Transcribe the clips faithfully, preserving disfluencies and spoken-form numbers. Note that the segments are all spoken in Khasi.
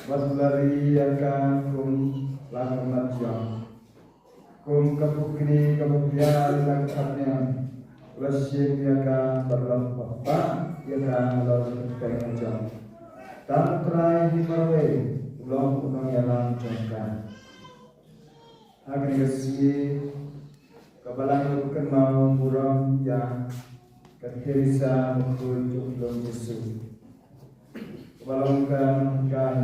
Bad u la ri ïa ka kum la ka mat jong. Kum ka pukri kaba pia ïa la ka niam. U la shim ïa ka bad u la pah ïa ka halor ka kyrteng jong. Tang u Trai hi marwei u long u nongïalam jong ka. Ha kane ka sngi ka balang ka kynmaw burom ïa ka Theresa bakhuid jong u Jisu. Ka ba long ka nonghikai,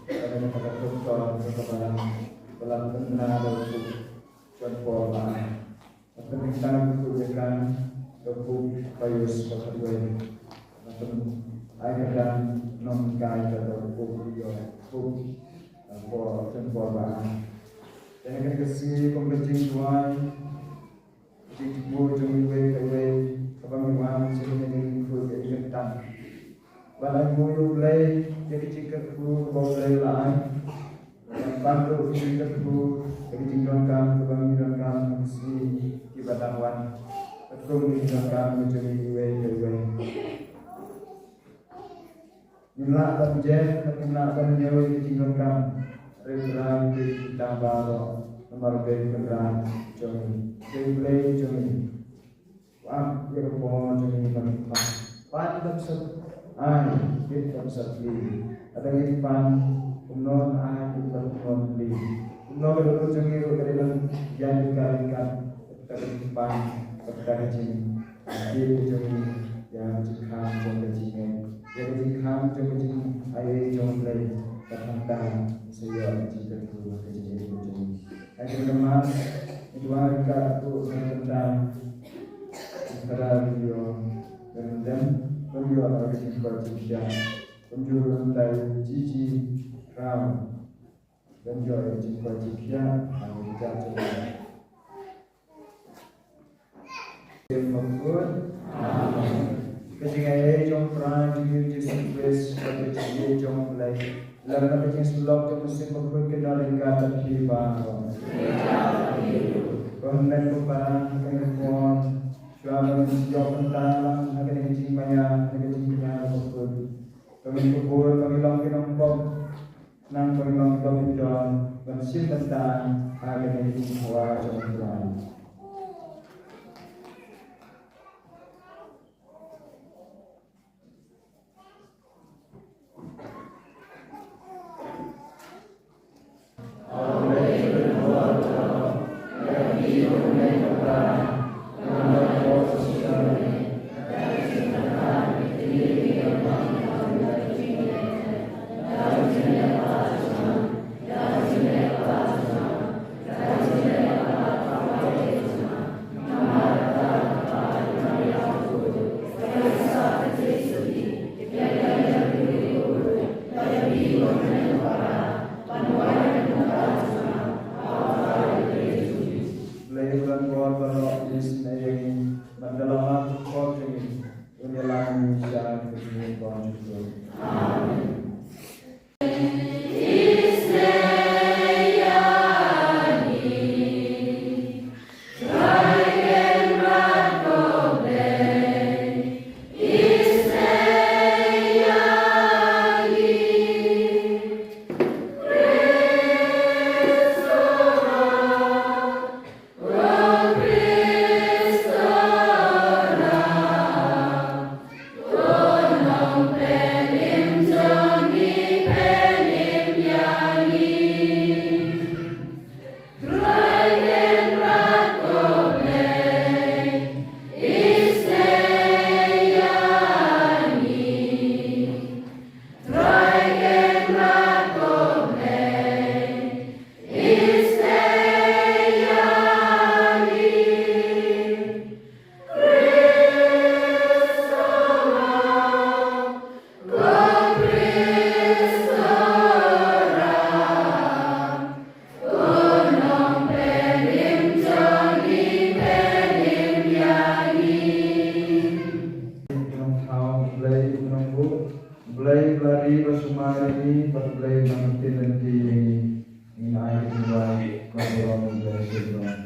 ka dei ka doktor ka balang, ka balang kynmaw da u John Paul ba ai. Ka pynkyntang ka kut ïa ka da u Pope Pius ba khatwei. Ka pyn ai ka dang nonghikai ka da u Pope Leo, Pope, eh, Paul, John Paul ba ai. Te ha kane ka sngi kum ka jingduwai, ka jingthmu jong iwei pa iwei, kaba ngi wan sha kane ka jingkhuid ka jingkyntang. Ban ai nguh ïa U Blei ïa ka jingkyrkhu kaba U Blei u la ai. Ban pynduh ïa ka jingkyrkhu ïa ka jingdonkam kaba ngi donkam ha ka sngi kiba dang wan. Katkum ka jingdonkam ka jong ngi iwei pa iwei. Ngim lah ban jem, ngim lah ban ñiew ïa ka jingdonkam. Hynrei Trai, phi tang baroh namar phi Trai jong ngi, phi Blei jong ngi. Ap ïa ka por jong ngi ban pan. Pan ban sat ai, bit ban sat li. Lada ngi pan kumno ai, bit ban kumno li. Kumno ka dohnud jong ngi ruh ka dei ban ïaid ryngkat ryngkat. Kata ka jingpan, kata ka jingkit jong ngi ïa ka jingkhang jong ka jingngeit, ïa ka jingkhang jong ka jingaiei jong U Blei. Ka thangta sa ïoh ka jingkyrkhu, ka jingkyrkhu jong ngi. Ai ka dei ka mas, ngi duwai ka tu ka thangta. Ka dei ïoh ka lem, ka ïoh ka jingkyrkhu jingkyrkhu. Kumjuh ruh Trai Gigi Crown. Ban ïoh ïa ka jingkwah jingkhiah ha ka jingkhiah jong u. Ïa bakhuid. Amen. Ka jingaiei jong u Trai jong ngi u Jisu Khrist, bad ka jingïeit jong U Blei, lem bad ka jingsyllok jong u Mynsiem Bakhuid, kin don ryngkat bad phi baroh. Ko hynmen ko para, ha kane ka por, shuwa ba ngin ïoh bynta lang ha kane ka jingmaïa, ha kane ka jingmaïa bakhuid, ba ngin kubur, ba ngin long ki nongpop. Nang ba ngi long ki don ban shim bynta ha kane ka jingkwah jong u Trai. Blei u don bor baroh, u isynei ïa ngi, bad da la mad ka khot jong ngi, un ïalam ïa ngi sha ka jingim bymjukut. Amen. Blei u nongbuh, Blei u la ri ba sumar ïa ngi, bad Blei u la ktien lynti ïa ngi. Ngin ai ka jingduwai ka burom ïa U Blei Shiphrang.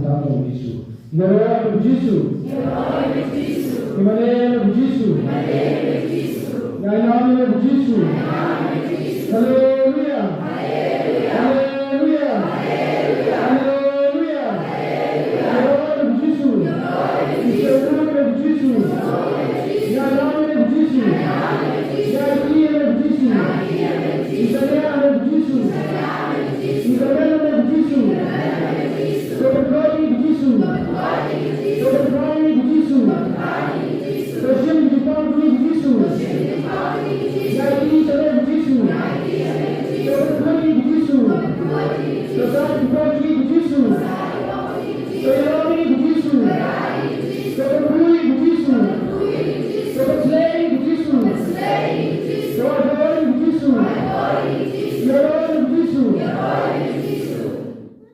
Tam jong u Jisu. Ïaroh ïa u Jisu. Ïa u Jisu. Ïa u Jisu. Ïa u Jisu. Haleluya. Haleluya. Haleluya. Ïaroh ïa u Jisu. Ïaroh ïa u Jisu. Ïaroh ïa u Jisu. Ïaroh ïa u Jisu. Ïaroh ïa u Jisu.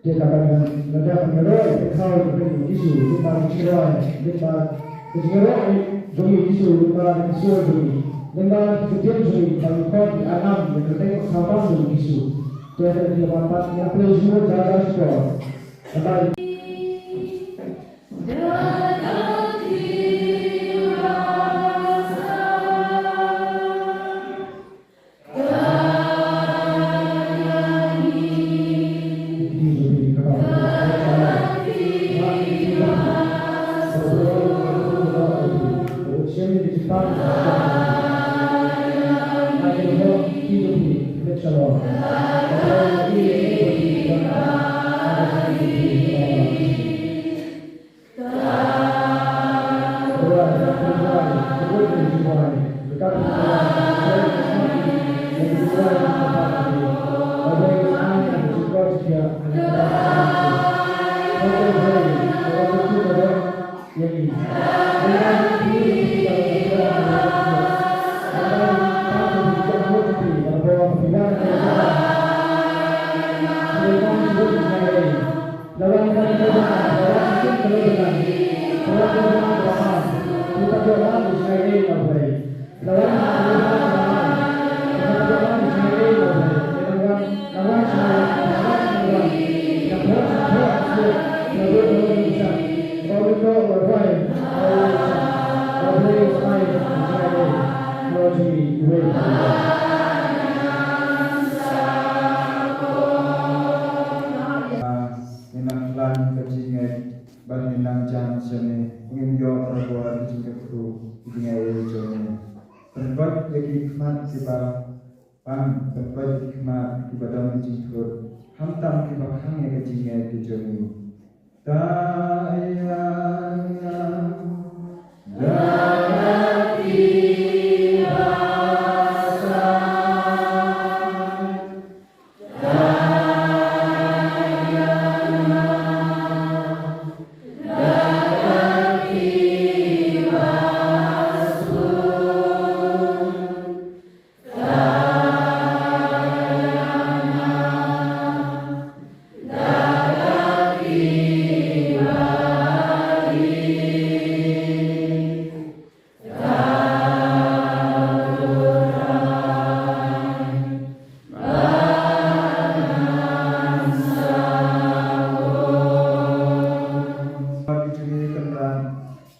Te kaba ngan, ngan da ban ïaroh ïa ka khaw jong u Jisu, lyngba ka jingïaroh, lyngba ka jingïaroh jong u Jisu, lyngba ka jingïaroh jong u, lyngba ka jingïaroh jong u, ban khot ïa ka nam, ïa ka kyrteng kaba bang jong u Jisu. Te ka dei ban pat ïa ka jingïaroh jaga shikor. Kaba Ngin nang plan ka jingngeit, bad ngin nang jan shane, ngin ïoh ïa ka jingkyrkhu, jingngeit jong ngi. Pynbeit ïa ki khmat kiba pang, pynbeit ïa ki khmat kiba don ki jingthut, khamtam kiba khang ïa ka jingngeit jong ngi. Ta ïa nga da ki ba sa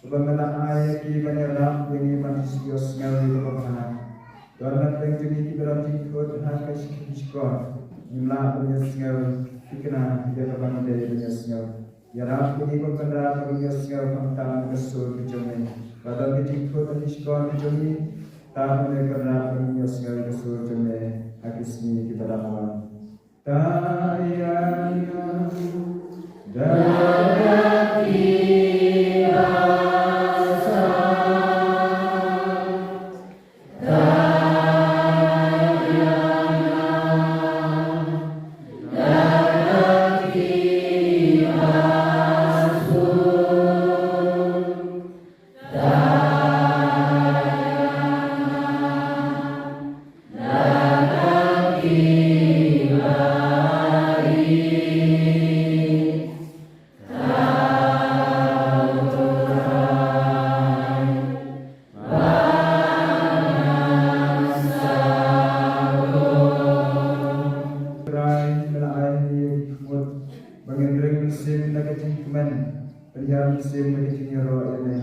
Kaba nga la ai ïa ki ban ïarap ïa ngi ban ïohsngew ïa kaba bha. Don na pdeng jong ngi kiba don jingthut ha ka shikor. Ngim lah ban ïohsngew thikna ïa kaba ngi dei ban ïohsngew. Ïarap ïa ngi Kynrad ba ngin ïohsngew khamtam ïa ka sur ka jong me. Ba don ka jingthut ha ki shkor ka jong ngi, tang ba ngin Kynrad ba ngin ïohsngew ïa ka sur jong me ha ki sngi kiba dang wan. Ta ïa nga da ki ba sa Ring mynsiem na ka jingkmen, pynhiar mynsiem na ka jingïaroh ïa me.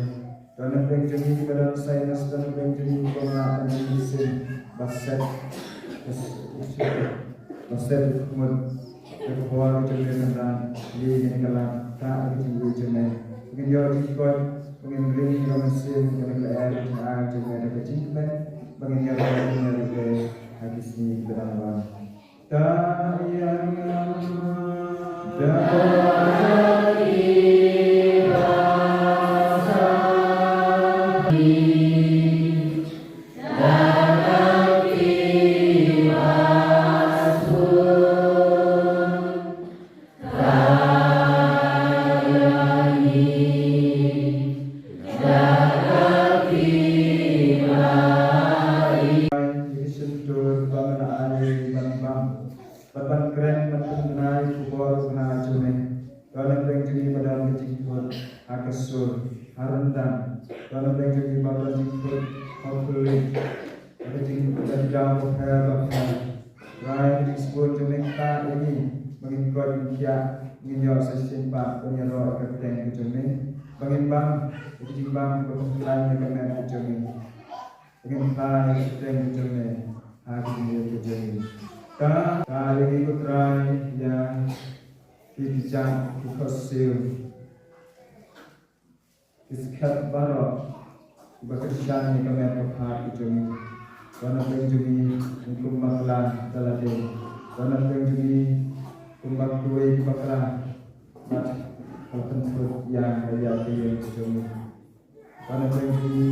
To na pdeng jong ngi kiba don sinus, to na pdeng jong ngi kiba mlak, na ka mynsiem ba set, ba set, ba set khmut. Ka bor ka jong me Kynrad, ïa ngi ka lad, ta ka jingïeit jong me. Ngin ïoh jingkoit, ngin ring ïa ka mynsiem, ngin lyer ïa ka jingai jong me da ka jingkmen, ba ngin ïaroh ïa ka jingïaroh ha ki sngi kiba dang wan. Bad ban kren bad ban bnai khubor bha jong me. To na pdeng jong ngi ba don ka jingkut ha ka sur, ha ryndang. To na pdeng jong ngi ba don jingkut ha u khlieh, ha ka jingkut ha ki daw bapher bapher. Trai, ka jingsbun jong me ktah ïa ngi ba ngin koit ngin khiah, ngin ïoh sa shisien pat ban ïaroh ïa ka kyrteng ka jong me. Ba ngin bam ïa ki jingbam kiba pynkhlaiñ ïa ka met ka jong ngi. Ngin khlaiñ ïa ka kyrteng ka jong me ha ka jingim ka jong ngi. Kata ïa ngi ko Trai, ïa ki kjat, ki khohsiew, ki skhem baroh kiba kyrshan ïa ka met ka phad ka jong ngi. Wan na pdeng jong ngi kum bakla da lade. Wan na pdeng jong ngi kum ba kawei ki bakla. Bad ka pynthut ïa ka ïa ka ïing ka jong ngi. Wan na pdeng jong ngi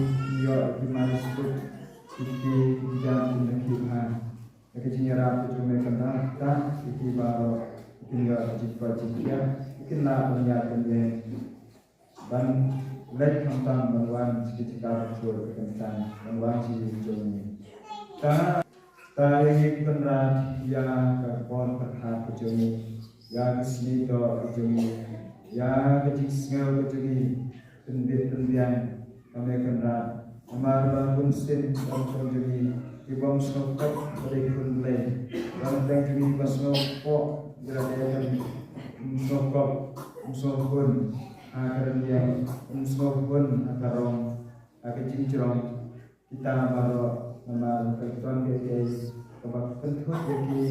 ïoh ki mai suk, ki ki ki jam ki na ki bha. Ïa ka jingïarap ka jong me Kynrad, ta ki ki baroh ki ïoh ki jingkoit jingkhiah, ki lah ban ïaid ban ïeng. Ban leit khamtam ban wan sha ki jaka ba khuid ka Kynrad, ban wan sha ki jong ngi. Ta, ta ïa ngi Kynrad, ïa ka por pyrkhat ka jong ngi, ïa ka sngi doh ka jong ngi, ïa ka jingsngew ka jong ngi, pynbit pynbiang ïa me Kynrad. Namar ba bunsien ba nyngkong jong ngi ki bym sngewkop ba dei khun Blei. Ba nyngkong jong ngi ba sngewkop ba dei khun, sngewkop, sngewkhun ha ka rynïeng, sngewkhun ha ka rong, ha ka jingjrong. Kita baroh namar ka don kaei kaei kaba pynthut ïa ki,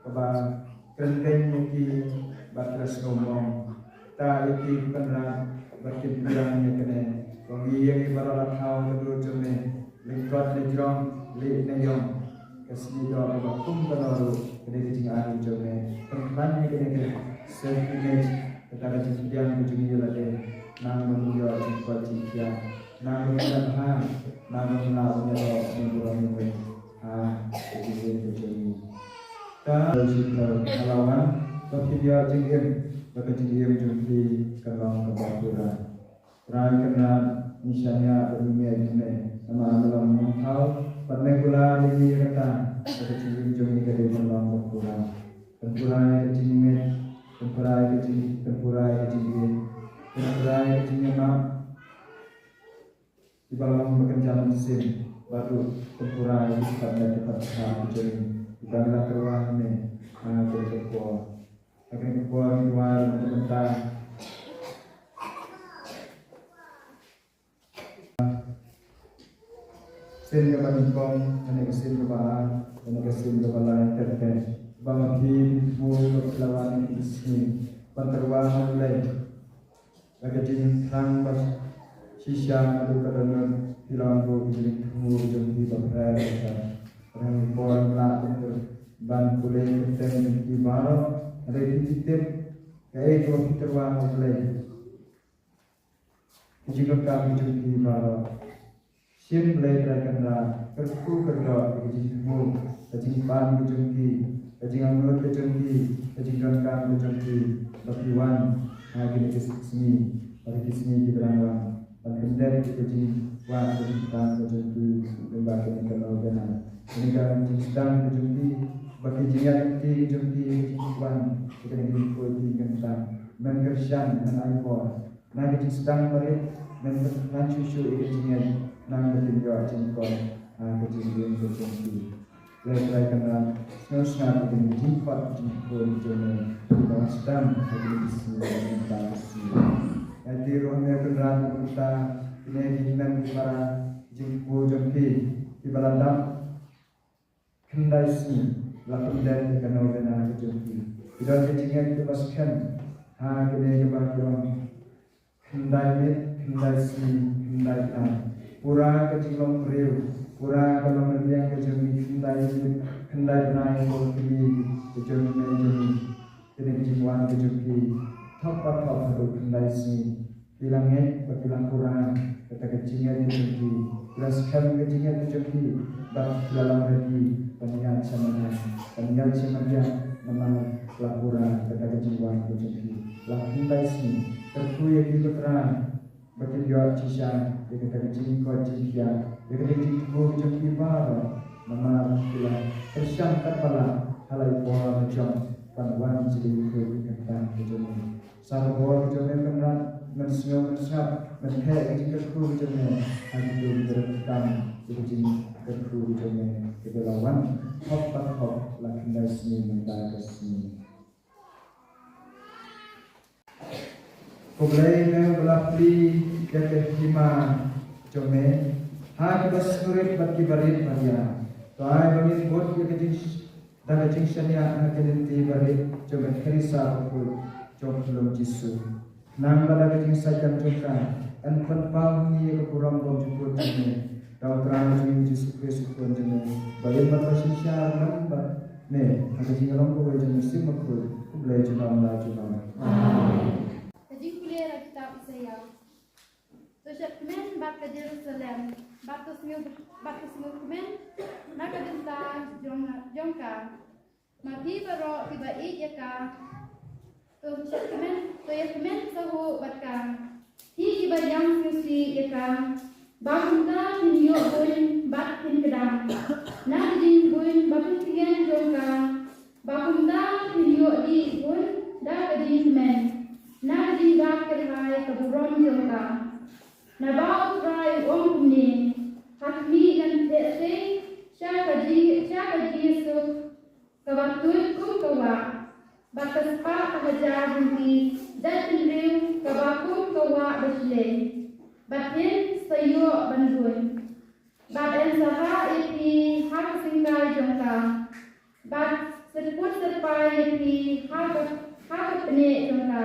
kaba kren beiñ ïa ki bad ka sngewmong. Ta ïa ki Kynrad bad kin pdiang ïa kane. Ba ngi ïa ngi baroh la thaw ka dur jong me. Lyngkot lyngkhrong, leh ne ïong. Ka sngi doh kaba kum kano ruh ka dei ka jingai jong me. Pynkhlaiñ ïa kane ka self image, kata ka jingpdiang ka jong ngi ïa lade. Nang ba ngin ïoh jingkoit jingkhiah. Nang ba ngin ïa bha, nang ba ngin ïa bha, nang ba ngin ïa bha. Ha, ka jingim ka jong ngi. Ka shiphew, ka la wan, ba phin ïoh jingim, ba ka jingim jong phi kan long kaba pura. Trai Kynrad, ngi shaniah ba ngi ngeit ha me, namar me long nongthaw, bad me kular ïa ngi ïa kata, ba ka jingim jong ngi ka dei ban long kaba pura. Pynpura ïa ka jingngeit, pynpura ïa ka jing, pynpura ïa ka jingngeit, pynpura ïa ka jingïamap. Kiba long ba kynja mynsiem, bad ruh pynpura ïa ki khmat leh ki khmat bha ki jong ngi, kiba ngi la tyrwa ha me, ha kane ka por. Ha kane ka por ngi duwai na ka bynta sien kaba nyngkong, kane ka sien kaba ar, kane ka sien kaba lai, ter ter. Ba ma phi, phi thmu ba phi la wan ha kine ki sngi ban tyrwa ha U Blei. Ba ka jingthrang ba shisha naduh ka dohnud, phi la wan buh ka jingthmu jong phi ba pher ba pher. Ba ka por ba la pyntur ban pule kyrteng jong phi baroh. Hynrei phi tip kaei kaba phi tyrwa ha U Blei. Ka jingdonkam ka jong phi baroh. Shim Blei Trai Kynrad, kyrkhu kyrdoh ïa ka jingthmu, ka jingpan ka jong phi, ka jingangnud ka jong phi, ka jingdonkam ka jong phi, ba phi wan ha kine ki sngi, ha kine ki sngi kiba dang wan, ban pyndep ïa ka jingwan ka jingpang ka jong phi lyngba kane ka Novena. Kane ka jingsdang ka jong phi, ba ka jingïaid lynti ka jong phi, ka jingwan ïa kane ka jingkhuid ka jingkyntang, men kyrshan, men ai bor. Na ka jingsdang barit, men pynkhlaiñ shuh shuh ïa ka jingngeit, nang ba kin ïoh jingkoit ha ka jingim ka jong phi. Blei Trai Kynrad, sngewsngap ïa kane ka jingkhot jingkhuslai jong me, kaba sdang ha kine ki sngi, ha kine ki sngi. Ngi ïaroh ïa me Kynrad, na ka bynta kine ki hynmen ki para jingpur jong phi, kiba la dap khyndai sngi la pyndep ïa ka novena ka jong phi. Ki don ka jingngeit kaba skhem ha kane kaba ki ong. Khyndai miet, khyndai sngi, khyndai bnai. Pura ka jinglong briew, pura ka long ka liang ka jong ngi, khyndai miet, khyndai bnai, ko kine ka jong ngi, jong ngi. Kine ki jingwan ka jong ki, thok pa thok haduh khyndai sngi. Ki la ngeit bad ki la pura kata ka jingngeit ka jong ki. Ki la skhem ka jingngeit ka jong ki. Bad ki la long ready ban ïaid sha madiang, ban ïaid sha madiang namar la pura kata ka jingwan ka jong ki. La khyndai sngi, kyrkhu ïa ki ko Trai ba kin ïoh shisha ïa kata ka jingkoit jingkhiah, ïa kata ka jingthmu ka jong ki baroh. Namar ki la pyrshang katba lah ha la i por la jong ban wan sha ka jingkyrkhu ka jong ki. Sa ka bor ka jong me Kynrad, men sngew men sngap, men theh ka jingkyrkhu ka jong me ha kito ki barit ki kam ïa ka jingkyrkhu ka jong me kaba la wan thok pa thok la khyndai sngi mynta ka sngi. Ko Blei me uba la plie da ka hima jong me ha kiba sngewrit bad kiba rit Maria. To ai ba ngin bud ïa ka jing da ka jingshaniah ha ka lynti barit jong ka Theresa bakhuid jong ka Lum Jisu. Nang ba da ka jingsaitjam jong ka, yn pynpaw ha ngi ïa ka burom bymjukut jong me. Da U Trai jong ngi U Jisu Khrist U Khun jong me, ba ïeit bad ba synshar lem bad me ha ka jinglong kawei jong U Mynsiem Bakhuid, U Blei junom la junom. Amen. Ka jingpule na kitab Isaïah. To shad kmen bad ka Jerusalem, bad to sngew, bad to sngew kmen na ka bynta jong, jong ka. Ma phi baroh kiba ïeit ïa ka, to shad kmen, to ïa kmen sahuh bad ka. Phi kiba ïam sngewsih ïa ka, ba kumta phin ïoh buiñ bad phin kdang na ka jingbuiñ ba pyntngen jong ka. Ba kumta phin ïoh dih bun da ka jingkmen na ka jingdap kyrhai ka burom jong ka. Naba U Trai u ong kumne: Ha khmih ngan theh sei sha ka jing, sha ka jingïasuk kaba tuid kum ka wah, bad ka spah ka hajar lynti jait bynriew kaba kum ka wah ba shlei, bad phin sa ïoh ban buiñ. Bad yn sa hah ïa phi ha ka syngkai jong ka, bad syrput syrpai ïa phi ha ka, ha ka pneh jong ka,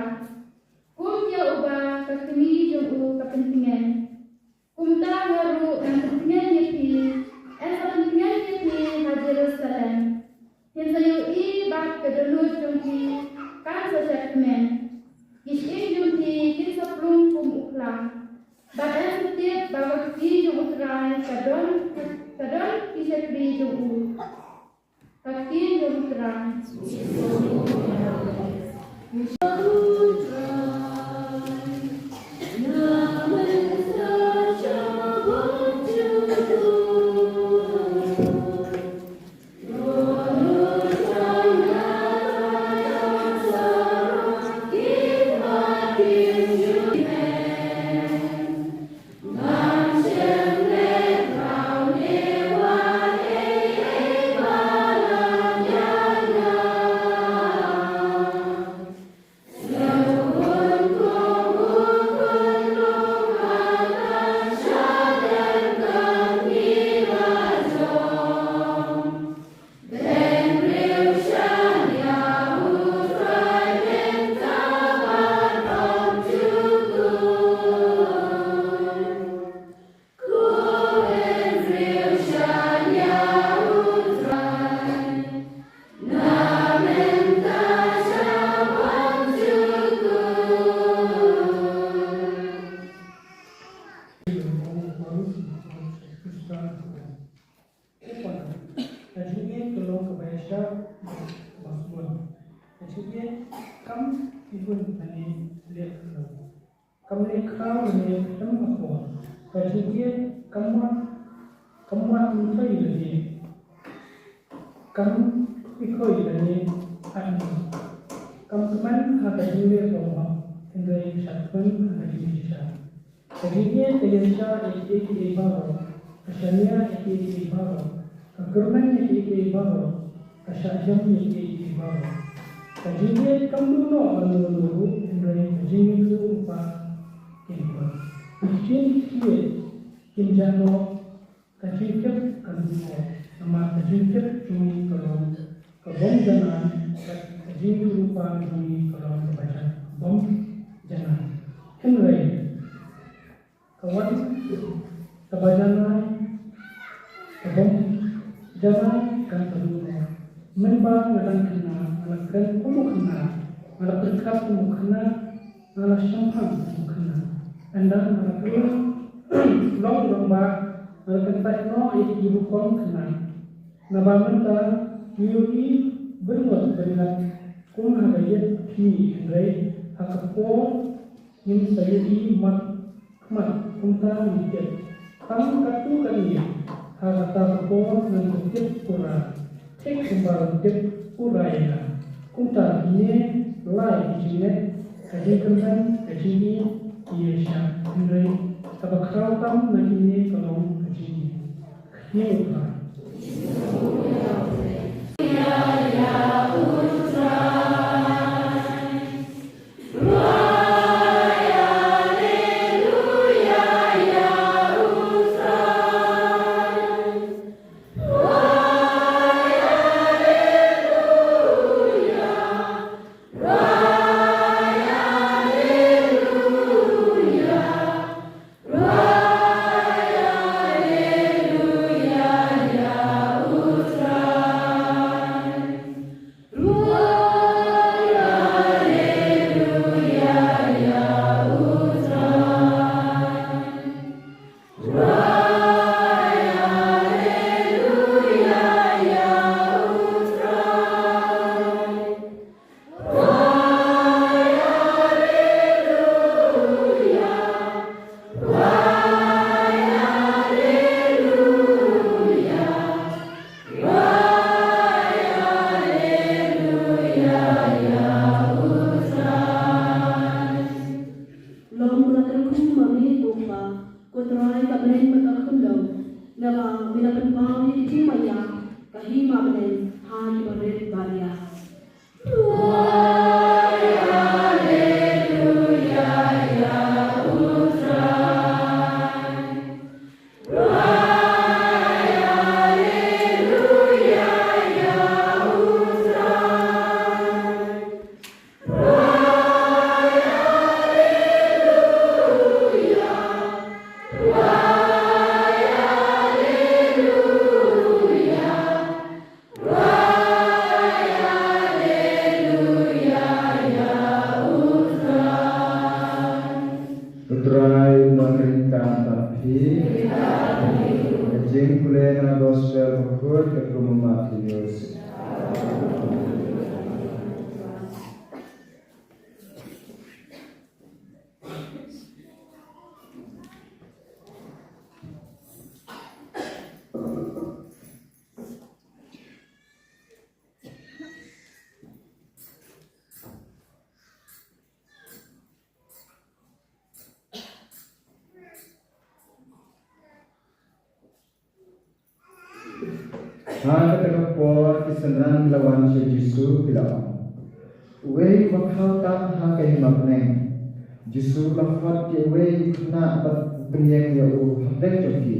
kum ïa uba ka kmie jong u ka pyntngen. Kumta nga ruh ngan pyntngen ïa phi, yn sa pyntngen ïa phi ha Jerusalem. Phin sa ïohi bad ka dohnud jong phi kan sa shad kmen. Ki shyieng jong phi kin sa plung kum u khlam. Bad yn sa tip ba ka ktien jong U Trai ka don, ka don ki shakri jong u. Ka ktien jong U Trai. Ka jingïeit ka long kaba ïaishah bad kaba sbun. Ka jingïeit kam ihun lane leh khraw. Kam leh khraw lane khlem akor. Ka jingïeit kam wad, kam wad mynthoi lane kam ikhoi lane atma. Kam kmen ha ka jingleh kaba hok, hynrei shah kmen ha ka jingshisha. Ka jingïeit ka ïaishah ïa kiei kiei baroh, ka shaniah ïa kiei kiei baroh, ka Ka kyrmen ïa kiei kiei baroh, ka shah jem ïa kiei kiei baroh. Ka jingïeit kam duh noh lano lano ruh, hynrei ka jingïeit ruh u Kpa kim kut. Ki ktien ki ktien kim jah noh, ka jingtip kam duh noh, namar ka jingtip jong ngi ka long ka bym janai, bad ka jingïeit u Kpa jong ngi ka long kaba jan-, bym janai. Hynrei ka wan kaba janai, ka bym janai kan sa duh noh. Mynba nga dang khynnah, nga la kren kum u khynnah, nga la pyrkhat kum u khynnah, nga la shemphang kum u khynnah. Ynda nga la kylla long rangbah, nga la kyntait noh ïa ki rukom khynnah. Naba mynta ngi ïohi bynrap bynrap kum ha ka ïit phi, hynrei ha ka por ngin sa ïohi mat khmat, kumta ngin tip. Tang katto katne, ha kata ka por ngan sa tip pura, thik kumba u tip pura ïa nga. Kumta kine lai ki jingngeit, ka jingkyrmen, ka jingïeit, ki ïashah. Hynrei kaba khraw tam na kine ka long ka jingïeit. Ka ïeit u Trai. Lem bad la kyrkhu ma me ko Kpa, ko Trai ka bneng bad ka khyndew, naba me la pynpaw ïa ki jingmaïa ka hima bneng ha ki barit baria. U Trai un nang ryngkat bad phi. Ka jingpule na gospel bakhuid katkum u Mathaios. Ha kata ka por ki synran ki la wan sha Jisu, ki la ong, uwei uba khaw tam ha ka hima bneng. Jisu u la khot ïa uwei u khynnah bad u pynïeng ïa u hapdeng jong ki.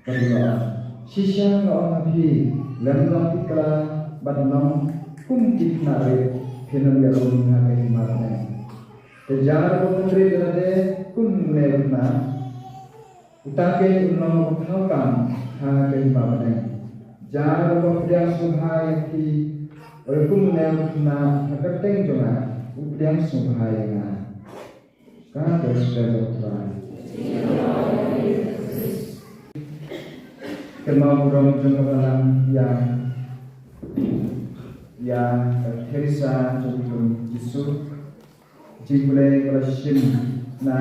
Bad u la ong, shisha nga ong ha phi, lem nongpynkhlaiñ bad nong kum ki khynnah rit, phin ym ïalam ha ka hima bneng. Te jar ba pynrit ïa lade kum une u khynnah, uta keiñ un long uba khaw tam ha ka hima bneng. Jar ba pdiang sngewbha ïa phi, oi kum une u khynnah ha ka kyrteng jong nga, u pdiang sngewbha ïa nga. Ka gospel jong u Trai. Kynmaw burom jong ka balang ïa, ïa ka Theresa jong u Jisu. Jingpule ba la shim na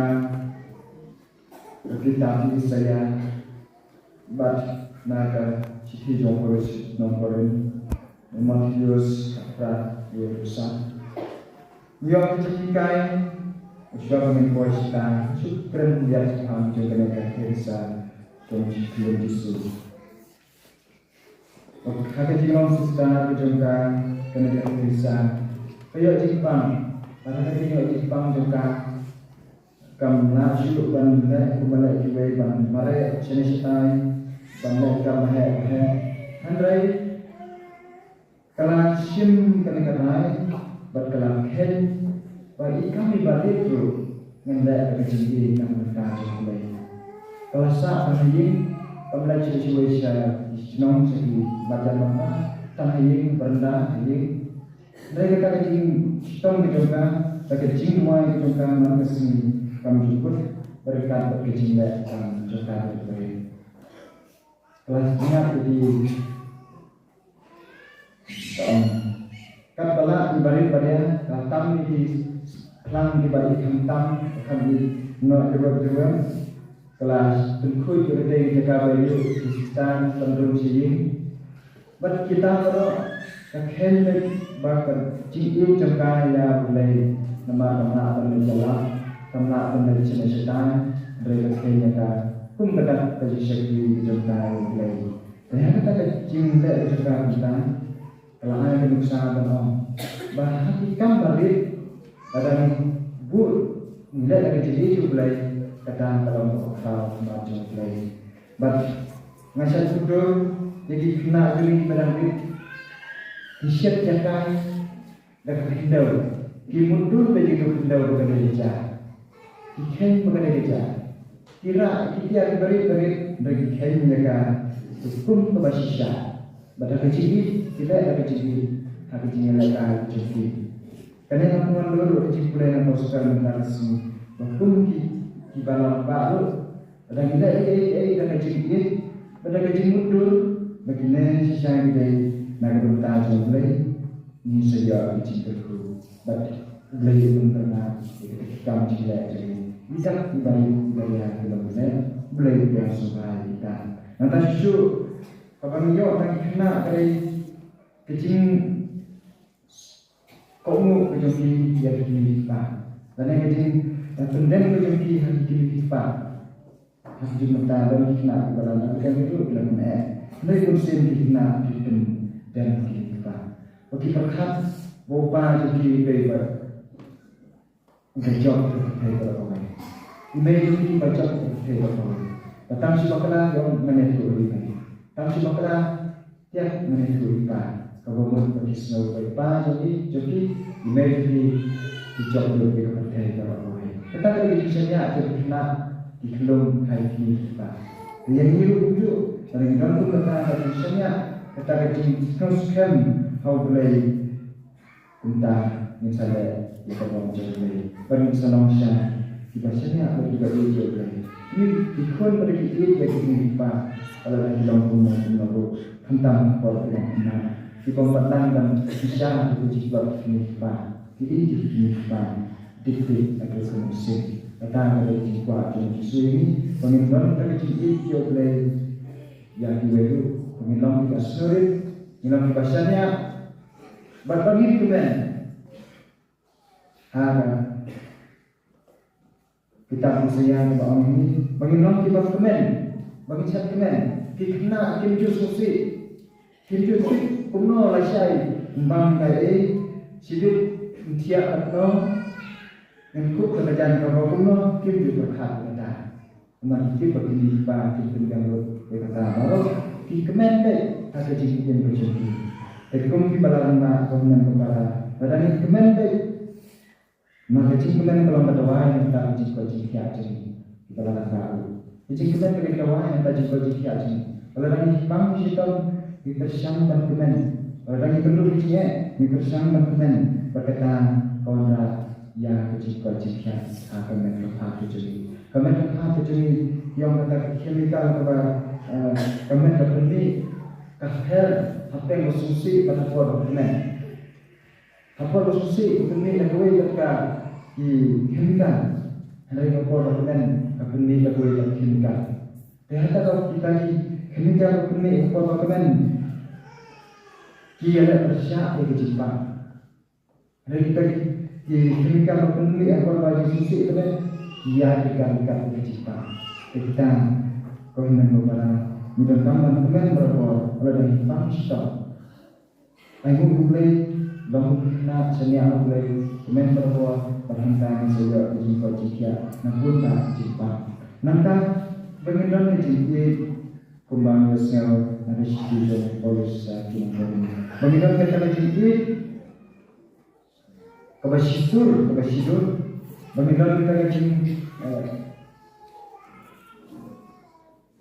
ka kitab Isaïah. Bad na ka shithi jong u Paulus sha ki nong Korinth, u Mathaios chapter arphew san. Ngi ïoh ka jinghikai, shuwa ba ngin poi sha ka, shu kren ïa ka kam jong kane ka Theresa, jong u Jisu. Ha ka jinglong sister ka jong ka, kane ka Teresa, ka ïoh jingpang, ha ka jinglong jingpang jong ka, kam lah shuh ban leh kumba leh kiwei, ban mareh shane shatai, ban leh kam heh heh. Hynrei ka la shim kane ka rai bad ka la kheiñ ba i kam i barit ruh ngan leh da ka jingïeit na ka bynta jong U Blei. Ka la sah tang ha ïing, kam leit shuh shuh sha ki shnong sha ki marjan, tang ha ïing, baranda ha ïing. Hynrei kata ka jingshitom ka jong ka, kata ka jingduwai ka jong ka man ka sngi kam ju kut, bad ka, bad ka jingleh kam jong ka ka jong ka. Ka la sngap ïa ki, ka ong, katba lah i barit baria, ka la tam ïa ki phlang kiba i khamtam, khamtam i noh jubab jubab. Ka la pynkhuid ïa kata ka jaka ba ïoh ki sister ban rung sha ïing. Bad kita baroh ka kheiñ beit ba ka jingïeit jong ka ïa U Blei, namar kam lah ban leit ïalap, kam lah ban leit shane shatai, hynrei ka kheiñ ïa ka kum ka dak ka jingshakri jong ka ïa U Blei. Te ha kata ka jingleh jong ka mynta, ka la ai ka nuksa ban ong ba ha ki kam barit, lada ngi bud, ngi leh da ka jingïeit ïa U Blei, kata ka long kaba khraw ha khmat jong U Blei. Bad nga shait kyntu ïa ki khynnah jong ngi kiba dang rit, ki shet jaka da ka khyndew, ki mutdur da ka khyndew ba ka dei ka ja, ki kheiñ ba ka dei ka ja, ki rah ki tiar kiba rit ba rit, hynrei ki kheiñ ïa ka kum kaba shisha. Bad ha ka jingïeit ki leh da ka jingïeit ha ka jingïalehkai jong ki. Kane nga pynwan dur ka jingpule na ka Gospel mynta ka sngi ba kum ki, kiba la rangbah ruh, lada ngi leh ei ei ei da ka jingïeit bad da ka jingmutdur, ba kine shisha ki dei na ka bynta jong U Blei, ngi sa ïoh ka jingkyrkhu bad U Blei un pynkyrmen ïa kita ki kam jingleh jong ngi. Ngi dak kiba rit kiba rit kiba U Blei, U Blei u ïasngewbha ïa kita. Nangta shuh shuh kaba ngi ïoh na ki khynnah ka dei ka jing kohnguh ka jong ki ïa ki kmie ki kpa, lane ka jing, eh, pyndem ka jong ki ha ki kmie ki kpa. Ha ki jingmynta don ki khynnah kiba la nang ka jong ki ruh ki la pyneh. Hynrei bunsien ki khynnah ki pyndem ki kmie ki kpa. Ba ki pyrkhat ba u kpa jong ki dei ba u ba jop ha ka pyrthei baroh kawei. I mei jong ki ba jop ha ka pyrthei baroh kawei. Ba tang shi bakla ïa u ngan ïathuh ïa i mei. Tang shi bakla ïa u ngan ïathuh ïa i pa. Kaba mut ba ki sngew ba i pa jong ki, jong ki, i mei jong ki, ki jop lut ïa ka pyrthei baroh kawei. Kata ka dei ka jingshaniah jong ki khynnah, ki khyllung ha ki kmie ki kpa. Te ïa ngi ruh kumjuh, lada ngi don kum kata ka jingshaniah, kata ka jingsngew skhem ha U Blei, kumta ngin sa leh ïa ka burom jong U Blei bad ngin sa long sha kiba shaniah bad kiba ïeit ïa U Blei. Ki, ki khun bad ki ïeit ïa ki kmie ki kpa, lada ki long kumno kumno ruh, khamtam ha ka por ki long khynnah, ki bym pat nang ban shisha ïa ka jingtlot ki kmie ki kpa. Ki ïeit ïa ki kmie ki kpa dik dik ha ka mynsiem. Kata ka dei ka jingkwah jong U Jisu ïa ngi, ba ngin don ka jingïeit ïa U Blei, ïa kiwei ruh, ba ngin long kiba sngewrit, ngin long kiba shaniah, bad ba ngin kmen. Ha ka kitab Isaiah kaba ong ïa ngi ba ngin long kiba kmen, ba ngin shait kmen. Ki khynnah kim ju sngewsih, kim ju tip kumno lashai, ym bang kaei, shibit, ym thiah katno, ngin kup da ka jaiñ kaba kumno, kim ju pyrkhat kumta. Namar ki tip ba ki kmie ki kpa kin pynbiang lut ïa kata baroh. Ki kmen beit ha ka jingim ka jong ki. Te kum kiba la rangbah, ko hynmen ko para, lada ngi kmen beit, namar ka jingkmen ka long ka dawai na ka bynta ka jingkoit jingkhiah jong ngi. Kiba la rangbah ruh, ka jingkmen ka dei ka dawai na ka bynta ka jingkoit jingkhiah jong ngi. Lada ngi pang shitom, ngi pyrshang ban kmen. Lada ngi kynduh jingeh, ngi pyrshang ban kmen. Bad kata ka wanrah ïa ka jingkoit jingkhiah ha ka met ka phad ka jong ngi. Ka met ka phad ka jong ngi, ïa kata ka chemical kaba, eh, ka met ka pynmih, ka her hapdeng ka sngewsih bad ha por ba kmen. Ha por ba sngewsih ka pynmih da kawei pat ka ki chemical, hynrei ha por ba kmen ka pynmih da kawei pat ka chemical. Te ha kata ka, kita ki chemical ka pynmih ha por ba kmen ki ïaleh pyrshah ïa ka jingpang. Hynrei kita ki, ki chemical ba pynmih ha por ba jingsngewsih kane, ki ïaid ryngkat ryngkat bad ka jingpang. Te kita, ko hynmen ko para, ngi donkam ban kmen barabor Lada ngi pang shitom, ai nguh ïa U Blei, long u khynnah shaniah U Blei, kmen barabor, bad hangta ngin sa ïoh ka jingkoit jingkhiah na bun bah ki jingpang. Nangta ba ngin don ka jingïeit, kumba ngi ïohsngew na ka shithi jong u Paulus sha ki nong Korinth, ba ngin don kata ka jingïeit kaba shisur, kaba shidur, ba ngin don kata ka jing, eh,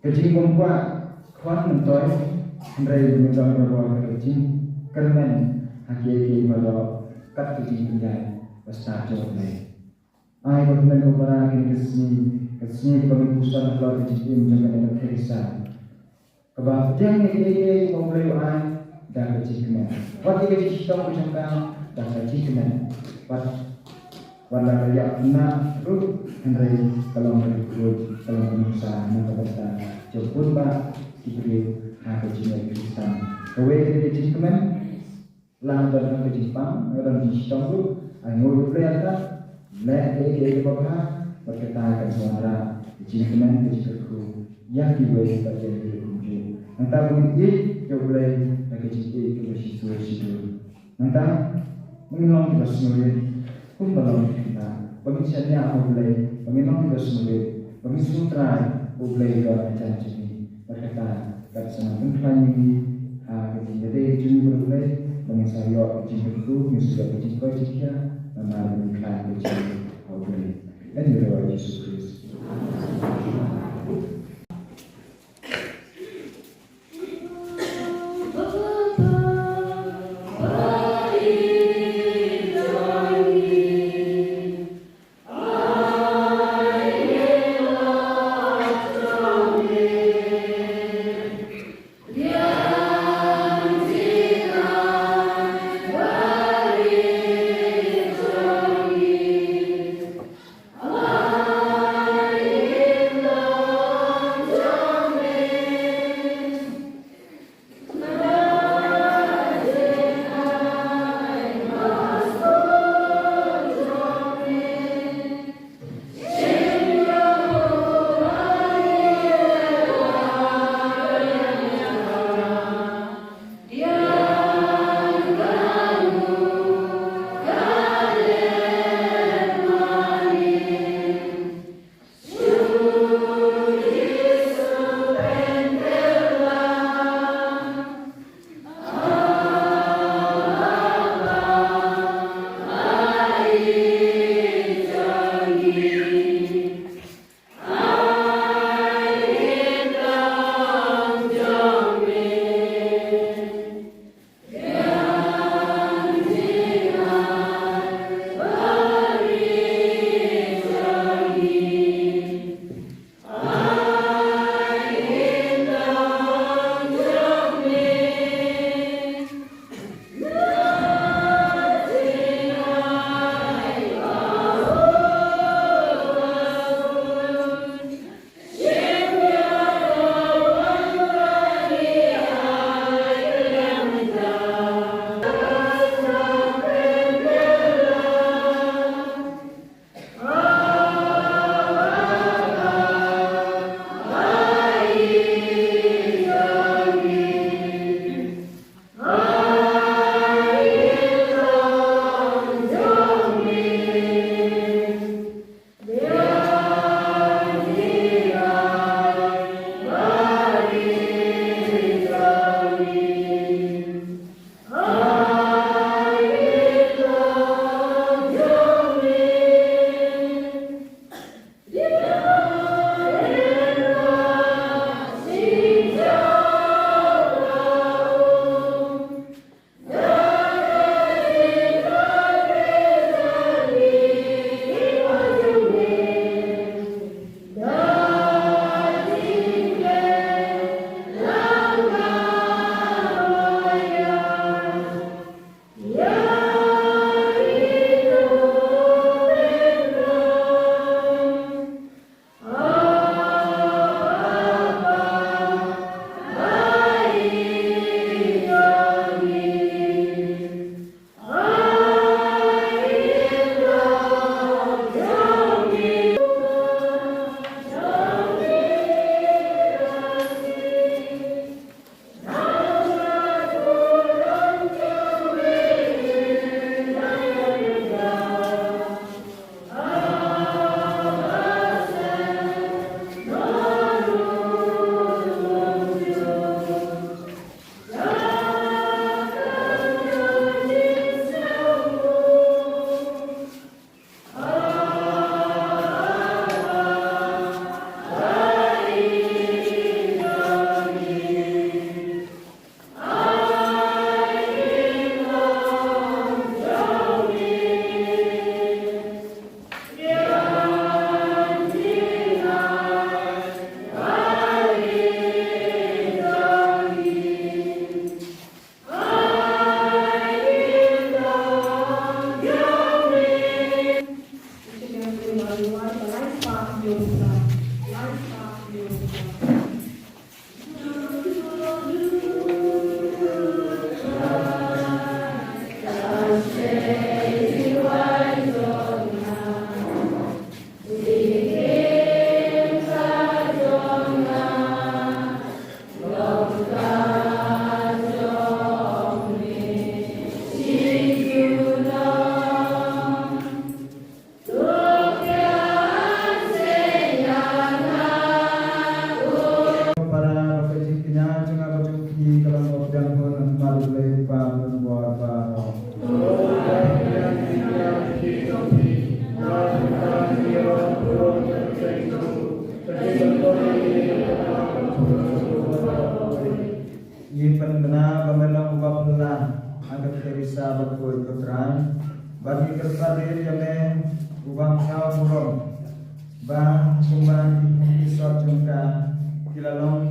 ka jingbymkwah khwan myntoi, hynrei ba ngin don barabor ka jingkyrmen ha kiei kiei baroh kat ka jingpynïaid bastad jong U Blei. Ai ba hynmen ba para kane ka sngi, ka sngi kaba ngin puson halor ka jingim jong kane ka pyrthei, kaba pdiang ïa kiei kiei ba U Blei u ai da ka jingkmen. Wat ïa ka jingshitom ka jong ka da ka jingkmen. Wat, wat la ka ïap na ruh, hynrei ka long ka dukut, ka long ka nuksa na ka bynta jong bun bah ki briew ha ka jingngeit Khristan. Kawei ka dei ka jingkmen. Lada don ka jingpang, lada don ka jingshitom ruh, ai nguh ïa U Blei, leh kaei kaei kaba bha, bad kata kan sa wanrah ka jingkmen, ka jingkyrkhu ïa kiwei bad ïa kiwei kumjuh. Nangta ba ngin ïeit ïa U Blei da ka jingïeit kaba shisur shidur. Nangta ba ngin long kiba sngewrit kumba long ki khynnah, ba ngin shaniah ha U Blei, ba ngin long kiba sngewrit, ba ngin sngewtrai ba U Blei u don hajan jong ngi. Bad kata kan sa nang pynkhlaiñ ïa ngi ha ka jingïadei jong ngi bad U Blei, ba ngin sa ïoh ka jingkyrkhu, ngin sa ïoh ka jingkoit jingkhiah, namar ba ngin khlaiñ ka jingïeit ha U Blei. Ïa ngi ruh, Jisu Khrist. Para ba ka jingkñia jong nga bad jong phi ka long ba pdiang hun ha khmat U Blei Kpa Nongbor baroh. Ngi pynbna ba me long uba phylla ha ka Theresa bakhuid ko Trai. Bad ngi kyrpad ïa me uba kynmaw burom ba kumba ki khun ki sot jong ka ki la long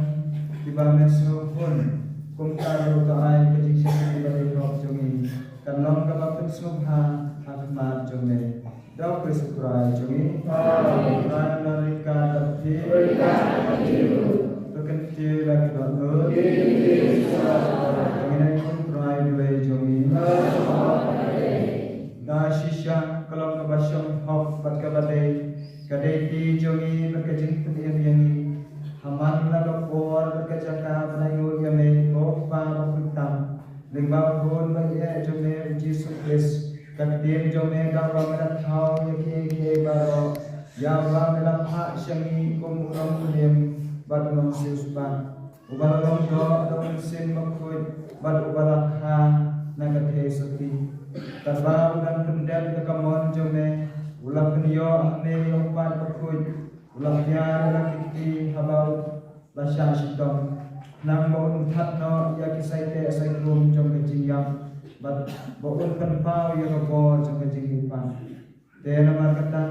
kiba me sngewhun, kumta ruh to ai ka jingshakri ba dei hok jong ngi kan long kaba pynsngewbha ha khmat jong me. Da U Khrist U Trai jong ngi. Amen. Trai Maria ka dap ki. Pyrkhat ïa ki dohnud. Ngi nang khun Trai Blei jong ngi. Da shisha ka long kaba shong hok bad kaba dei, ka dei ki jong ngi bad ka jingpynim ïa ngi. Ha man la ka por bad ka jaka ban ainguh ïa me, ko Kpa ba khuid tam. Lyngba u Khun ba ïeit jong me U Jisu Khrist, ka ktien jong me kaba me la thaw ïa kiei kiei baroh, ïa uba me la phah sha ngi kum u nongpynim bad u nongsiewspah, uba la long doh da u Mynsiem Bakhuid bad uba la kha na ka theisotti. Katba u dang pyndep ïa ka mon jong me, u la pynïoh ha me ïa u paid bakhuid, u la pynïar ïa la ki kti haba u la shah shitom, khnang ba un that noh ïa ki saiteh saikum jong ka jingïap, bad ba un pynpaw ïa ka bor jong ka jingkyrpad. Te namar kata,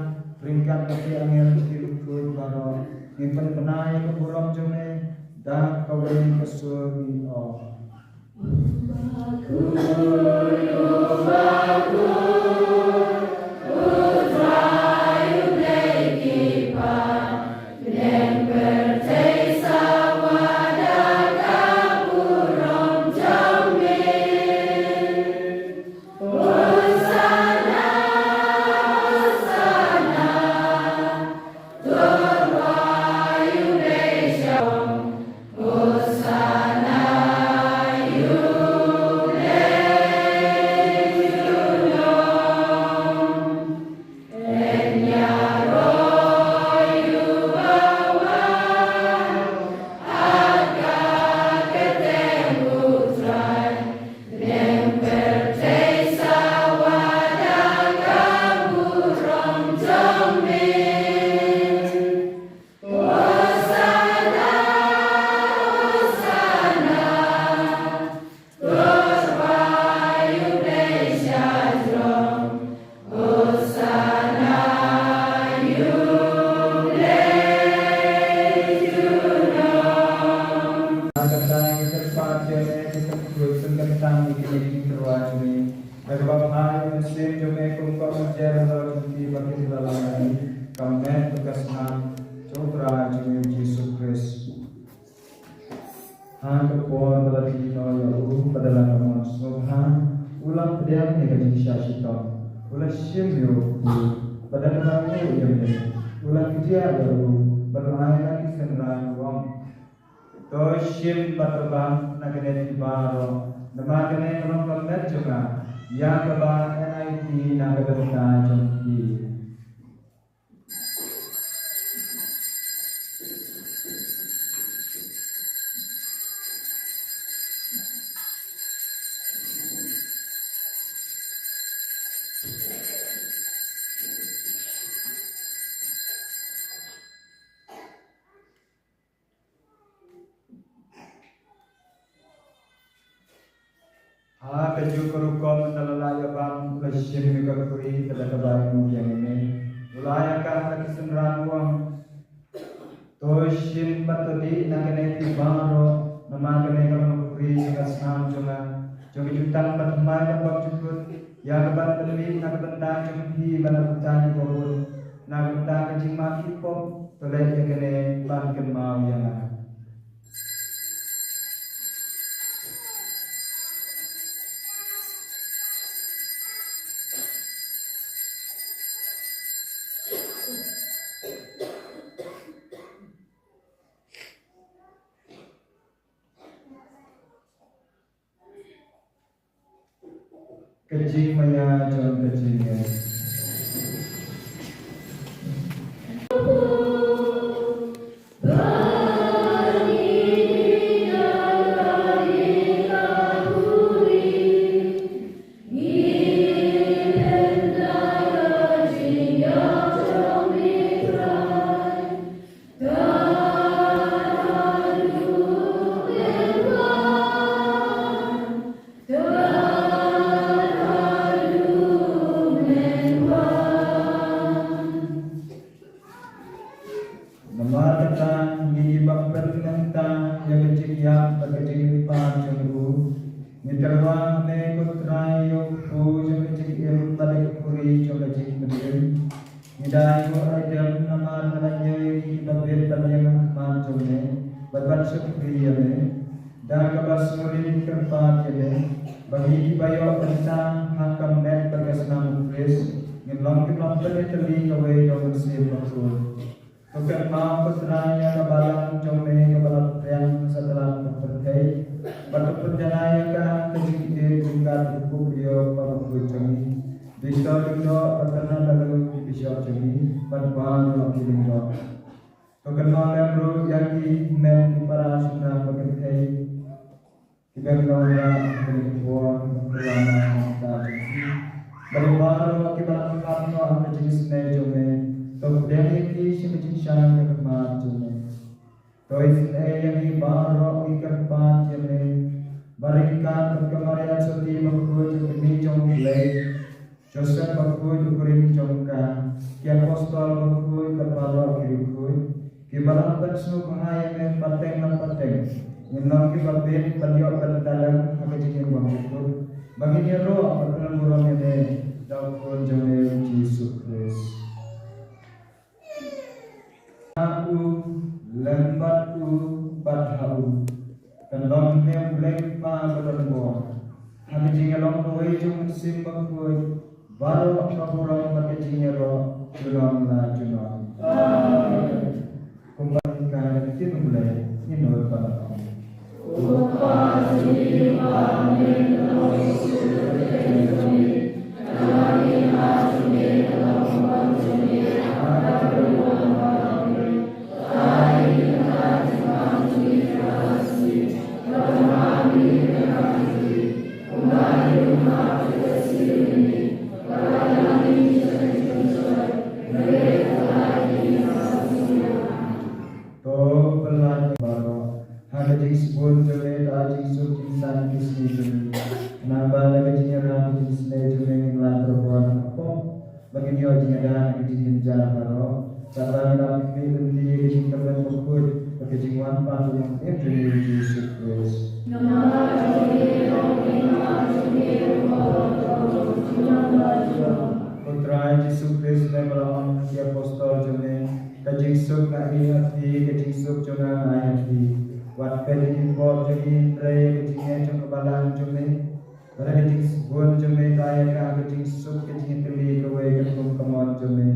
ryngkat bad ki angel bad ki riewkhuid baroh, ngin pynbna ïa ka burom jong me da kawei ka sur, ngin ong. Kata ngi kyrpad ïa me, ki kyrkhu, pynkyntang ïa kine ki tyrwa jong ngi. Da kaba phai ïa u Mynsiem jong me kum ka umjer halor jong ki ba kin ïalang ïa ngi, ka met bad ka snam jong U Trai jong ngi U Jisu Khrist. Ha ka por ba la die noh ïa u, bad da la ka mon sngewbha, u la pdiang ïa ka jingshah shitom, u la shim ïa u kpu, bad da kaba nguh ïa me, u la kdiah ïa u, bad u ai ïa la ki synran u ong: To shim bad to bam na kane phi baroh, namar kane ka long ka met jong nga, ïa kaba ngi ai na ka bynta jong phi. Ha kajuh ka rukom, ynda la lah ïa bam, u la shim ïa ka khuri, bad da kaba ainguh ïa me, u la ai ïa ka ha la ki synran u ong: To shim bad to dih na kane phi baroh, namar kane ka long ka khuri jong ka snam jong nga, jong ka jutang bathymmai bad bymjukut, ïa kaban pynmih na ka bynta jong phi bad na ka bynta ki babun. Na ka bynta ka jingmap khih pop, to leh ïa kane ban kynmaw ïa nga. Ka jingmaïa jong ka jingngeit. Namar kata, ngi ba pynkyntang ïa ka jingïap bad ka jingkyrpad jong u, ngi tyrwa ha me ko Trai ïa u kpu jong ka jingim bad ïa ka khuri jong ka jingpynim. Ngi da ïoh aidem namar nga la ñiew ïa ngi kiba bit ban ïeng ha khmat jong me bad ban shakri ïa me. Da kaba sngewrit ngi kyrpad ïa me ba ngi kiba ïoh kyntang ha ka met bad ka snam u Khrist ngin long kiba pynïatylli kawei da u Mynsiem Bakhuid. To kynmaw ko Trai ïa ka balang jong me kaba la pdiang satlak ka pyrthei, bad to pynjanai ïa ka ha ka jingïeit ryngkat u Kpu Bakhuid jong ngi. Bishar lyngdoh bad kynrad la u ki bishar jong ngi bad baroh ki lyngdoh. To kynmaw lem ruh ïa ki hynmen ki para shynrang ba kynthei kiba ngi la wanrah ha kane ka por, ba ngi la wanrah ha ka jingim. Bad ïa baroh kiba la kham noh ha ka jingisynei jong me, to pdiang ïa ki sha ka jingshai ka khmat jong me. To isynei ïa ngi baroh ngi kyrpad ïa me. Bad ryngkat bad ka Maria Theisotti bakhuid, ka kmie jong U Blei, Joseph bakhuid u kurim jong ka, ki apostol bakhuid bad baroh ki riewkhuid kiba la pynsngewbha ïa me pateng la pateng, ngin long kiba bit ban ïoh ban talem ha ka jingim ba bakhuid, ba ngin ïaroh bad pynlong burom ïa me da u Khun jong me U Jisu Khrist. Ha u, lem bad u, bad ha u, kan long ha me U Blei Kpa badonbor. Ha ka jingïalong kawei jong U Mynsiem Bakhuid, baroh ka burom bad ka jingïaroh junom la junom. Amen. Kumba ngi hikai ha ka ktien U Blei, ngin nud ban ong. To pynlait baroh ha ka jingsbun jong me da ka jingsuk jingsaiñ ki sngi jong ngi. Nangba da ka jingïarap ka jingisynei jong me ngin lait barabor na ka pop, ba ngin ïoh jingïada na ka jingjynjar baroh. Katba ngi dap khmih lynti ïa ka jingkyrmen bakhuid bad ka jingwan pat u Nongpynim jong ngi U Jisu Khrist. Ko Trai Jisu Khrist, me ba la ong ha ki apostol jong me, ka jingsuk nga ai ha phi, ka jingsuk jong nga nga ai ha phi. Wat peit ïa ki pop jong ngi, hynrei ïa ka jingngeit jong ka balang jong me. Bad da ka jingsbun jong me, ai ïa ka ka jingsuk, ka jingïatylli kawei katkum ka mon jong me.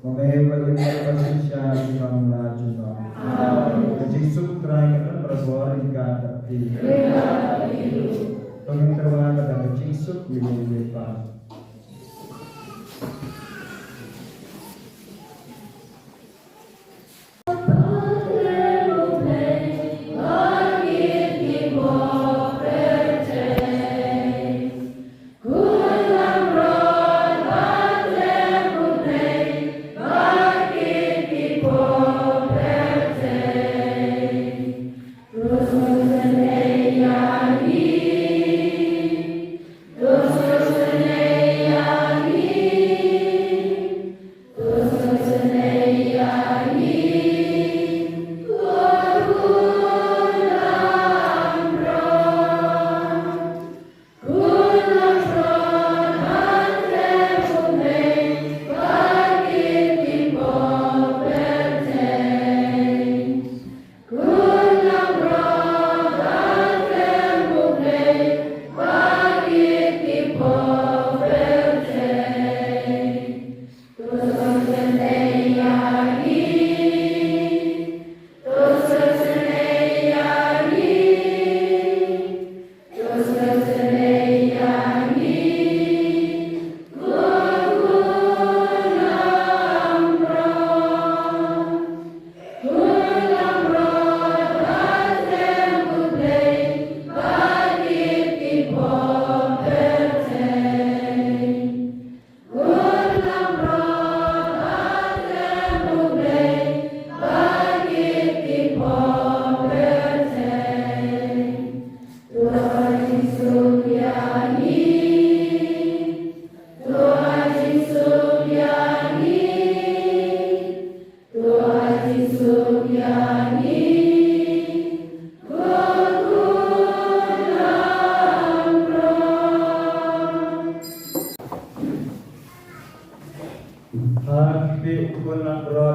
Ma me uba im bad uba shisha junom la junom. Ka jingsuk U Trai kan don barabor ryngkat bad phi. To ngin tyrwa bad da ka jingsuk ïa u Blei Kpa.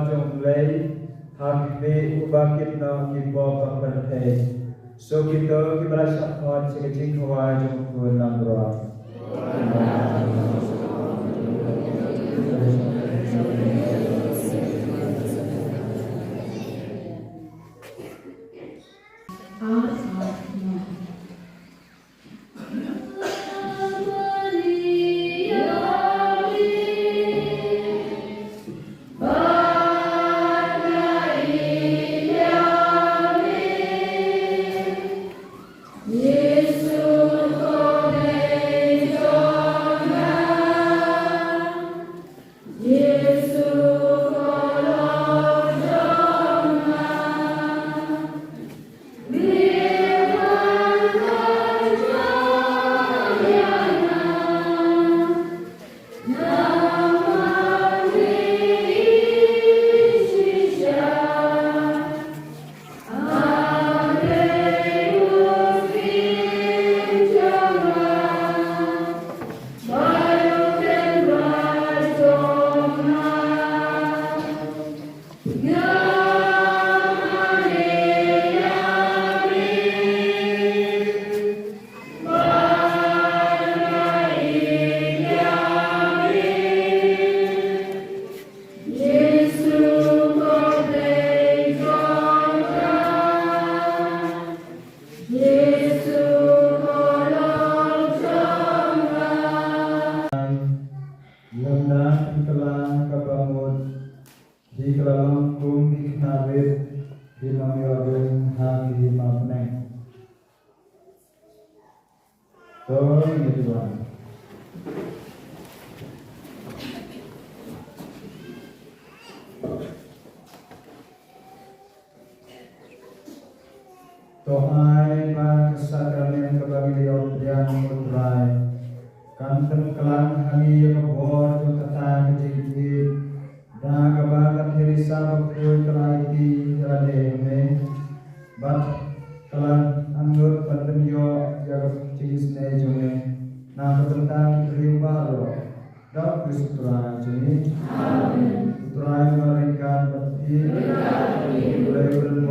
jong U Blei ha ki uba kit noh ki pop ba pyrthei. Soh kito kiba la shah khot sha ka jingkhawai jong U Khun Lambrot. Lada phi kylla kaba mut, phi kylla long kum ki khynnah rit, phi ym ïoh rung ha ki hima bneng. To ngin ïa duwai. To ai ba ka sakramen kaba ngi la ïoh pdiang, ko Trai, kan pynkhlaiñ ha ngi ïa ka bor jong kata ka jingïeit, da kaba ka Theresa bakhuid ka la aiti ïa lade ha me, bad ka la angnud ban pynïoh ïa ka jingisynei jong me na ka bynta ki briew baroh. Da U Khrist U Trai jong ngi. Amen. U Trai un ryngkat bad phi. U Blei un